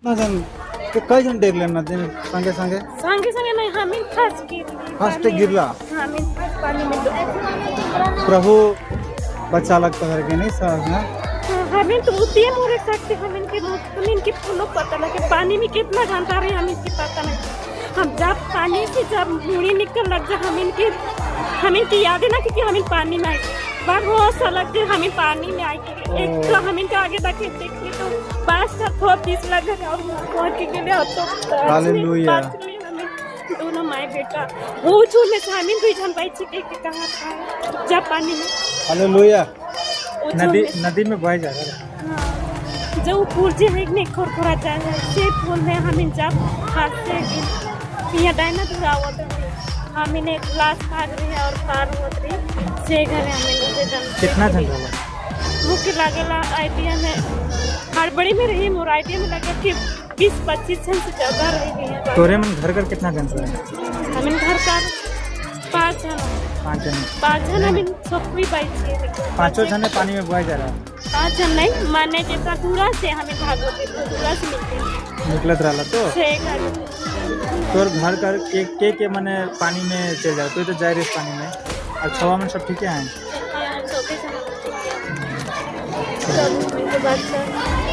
कितना जन के कई जन डेर ले नदी में संगे संगे? संगे संगे नहीं, हमीन फर्स्ट गिर। फर्स्ट गिरला? हमीन फर्स्ट पानी में डूब। प्रभु बचा लगता करके नहीं समझना। हाँ, हमें तो उतिए मोरे सकते, हम इनके हम इनके फूलों पता लगे पानी में कितना घंटा रहे, हम इनके पता नहीं। हम जब पानी से जब मुड़ी निकल लग जा, हम इनकी याद है ना कि हम पानी में आए बार बहुत सा लगते, हमें पानी में आए के एक तो हम इनके आगे देखे देखिए तो पाँच सात थोड़ा 20 लग और पहुँच के गेले और तो हालेलुया। बच लिए हमें दोनों माए बेटा। वो झूल में से हमें दुई जन बैठ के कहाँ था जब पानी में हालेलुया। वो झूल नदी में नदी में बह जा रहा है। हाँ, जो फूल जे है ने खोरखोरा जाए है से फूल में हम जब हाथ से यहाँ डायना धुरावत रही, हम एक ग्लास भाग रही है और पार होत रही से घरे हमें दूसरे जन। कितना जन रहा? मुख्य लागेला आइडिया में, हड़बड़ी में रही, मोर आइडिया में लगा कि 20-25 जन से ज़्यादा रही है। तोरे मन घर घर कितना जन रहे? हमें घर का पाँच जन। पाँच जन? पाँच जन, हमें सब भी बाइक। पाँचों जन पानी में बह जा रहा है? पाँच जन नहीं, माने जैसा दूरा से हमें भागो थे तो दूरा से मिलते हैं। निकलत रहा तो से घर। तोर घर कर के मने पानी में चल जाओ तो जाए रहे पानी में और छवा में सब ठीक है? सब इनके बादशाह।